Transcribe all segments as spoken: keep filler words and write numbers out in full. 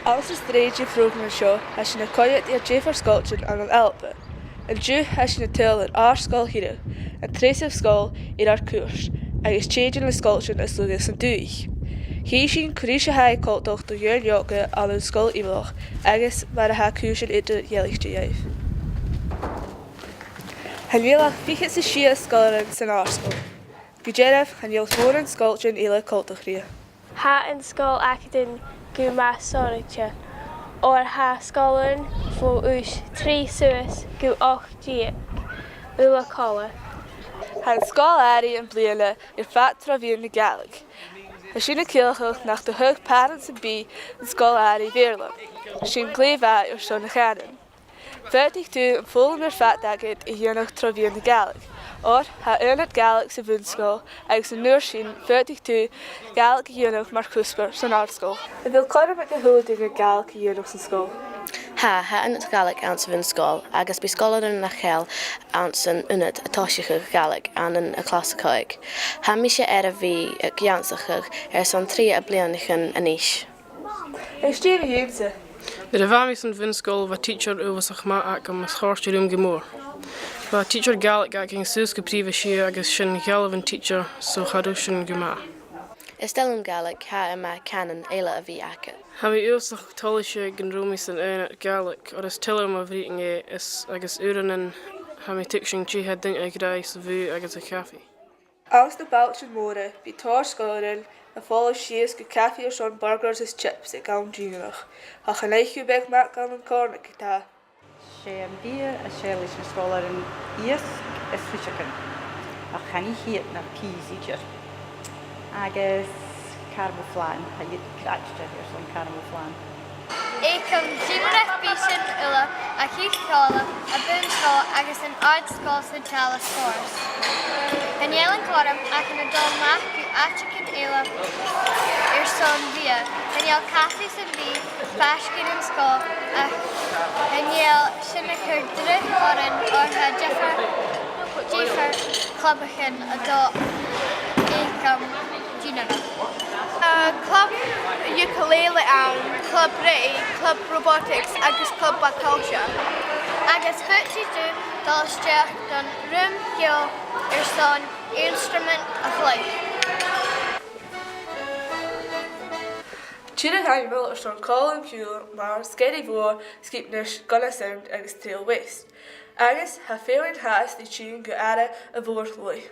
Anns an t-sreath de phrògraman seo, tha sinn a' coimhead air diofar sgoiltean ann an Alba. An-diugh tha sinn a' tadhal air Àrd-sgoil Thiriodh, an treasamh sgoil air ar cuairt, agus tèid sinn le sgoiltean as lugha san dùthaich. Chì sinn cò ris a tha e coltach do dhaoine òga ann an sgoil iomallach agus mar a tha cùisean eadar-dhealaichte dhaibh. Chan eil ach fichead 's a sia sgoilearan san àrd-sgoil. Gu dearbh, chan eil mòran sgoiltean eile coltach rithe. Tha an sgoil againn gu math sònraichte, oir tha sgoilearan bho aois trì suas gu ochd deug uile còmhla. Tha an sgoil-àraich am-bliadhna air fad tro mheadhan na Gàidhlig. Tha sin a' ciallachadh nach do thagh pàrant sam bith an sgoil-àraich Bheurla. Sin glè mhath airson a' chànain. Faodaidh tu am foghlam air fad agad a dhèanamh tro mheadhan na Gàidhlig, oir tha aonad Gàidhlig sa bhun-sgoil agus an uair sin faodaidh tu Gàidhlig a dhèanamh mar chuspair san àrd-sgoil. A bheil cothrom aig a h-uile duine Gàidhlig a dhèanamh san sgoil? Tha, tha aonad Gàidhlig anns a' bhun-sgoil, agus bidh sgoilearan nach eil anns an aonad a' tòiseachadh Gàidhlig ann an a' chlas a còig. Tha mise air a bhith ag ionnsachadh airson trì bliadhnaichean a-nis. Is dè mu dheidhinn-sa? Nuair a bha mi san bhun-sgoil, bha tidsear uabhasach math agam is chòrd e rium gu mòr. Bha tidsear Gàidhlig againn suas gu prìomh a sia agus sin, dh'fhalbh an tidsear, so cha robh sin gu math. Is toil leam Gàidhlig, tha e math cànan eile a bhith agad. Tha mi uabhasach toilichte gun robh mi san aonad Gàidhlig, oir is toil leam a bhruidhinn e, is, agus uaireannan tha mi a' tuigsinn dè tha daoine ag ràdh sa bhùth agus a' chafaidh. Anns na bailtean mòra, bidh tòrr sgoilearan a' falbh sìos gu cafaidh airson burgers is chips aig àm dìnnearach, ach chan fhaic thu beag mac ann an Còmhnaidh ge-tà. 'S e am beer as fheàrr leis na sgoilearan iasg is fiseagan, ach chan fhaic iad ach peas idir. Agus caramel flan, tha iad craicte airson caramel flan. Aogaidh dìnnearach bìdh sinn uile a' chùis còmhla, a' bhun-sgoil agus an àrd-sgoil san Talla Spòrs. Chan eil an cothrom ach a' dol a-mach gu àiteachan eile airson bhiadh. Chan eil cafaidh sam bith faisg air an sgoil, ach chan eil sin a' cur dragh oirnn oir tha diofar, diofar clubaichean a' dol aogaidh dìnnearach. Tha club ukulele ann, club readh, club robotics agus club bacalcha. Agus chuidicheadh tu dol a-steach don rùm-cheòl airson instrument a chluich. Tìr a' Ghainmhil airson còmhlan-ciùil mar Skerry Mhòr, Skegness, Gunnasound agus Trail West. Agus tha feadhainn fhathast a' tighinn gu àraidh a' mhòr-shluaigh.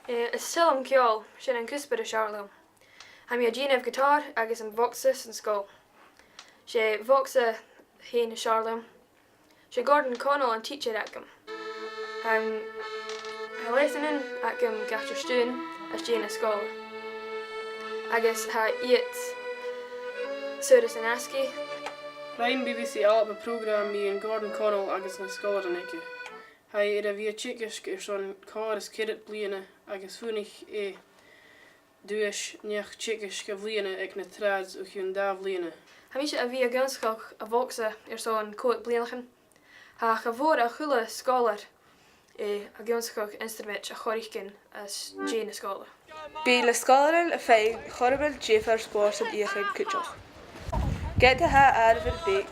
Eh, is toil leam ceòl, sin an cuspair as fheàrr leam. Tha mi a' dèanamh giotàr agus am bogsa san sgoil. 'S e bogsa fhèin as fheàrr leam. 'S e Gordon Connell an tidsear agam. Tha, tha leasanan agam gach Diardaoin às dèidh na sgoile. Agus tha iad saor is an asgaidh. Rinn B B C Alba prògram mu Gordon Connell agus na sgoilearan aige. Tha e air a bhith a' teagasg airson còrr is ceithir bliadhna agus bhuannaich e duais neach-teagaisg a' bhliadhna aig na Trads o chionn dà bhliadhna. Tha mise a' bhith ag ionnsachadh a' bhogsa airson còig bliadhnaichean. Tha cha mhòr a h-uile sgoilear, eh, ag ionnsachadh instrument a' choireigin às dèidh na sgoile. Bidh na sgoilearan a' faighinn cothroman diofar spòrsan fheuchainn cuideachd. Ged a tha àireamhan beag,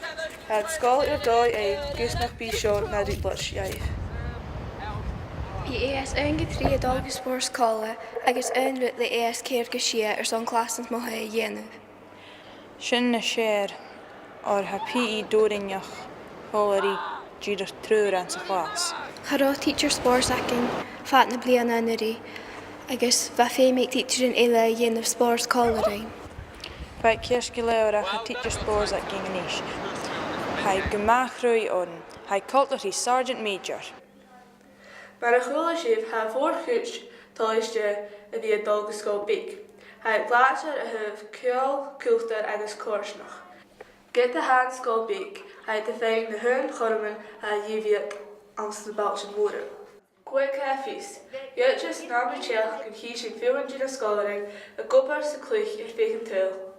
tha an sgoil air dòigh fhaighinn gus nach bi seo na rud làidir dhaibh. Bidh A S aon gu trì a' dol gu spòrs còmhla agus aon rud le A S ceithir gu sia airson clas nas motha a dhèanamh. Sin nas fheàrr, oir tha P E dòrainneach còmhla ri dìreach triùir anns a' chlas. Cha robh tidsear spòrs againn fad na bliadhna an-uiridh, agus bha feum aig tidsearan eile a dhèanamh spòrs còmhla rinn. Bha e ceart gu leòr ach tha tidsear spòrs againn a-nis. Tha e gu math cruaidh oirnn, tha e coltach ri Sergeant Major. Mar a chuala sibh, tha a' mhòr-chuid toilichte a bhith a' dol gu sgoil bheag. Tha iad làidir a thaobh ceòl, cultar agus coimhearsnachd. Ged a tha an sgoil beag, tha iad a' faighinn na h-aon chothroman a gheibh iad anns na bailtean mòra. Cò aig a tha fios, dh'fhaodte san àm ri teachd gun chì sinn feadhainn de na sgoilearan ag obair 's a' cluich air feadh an t-saoghail.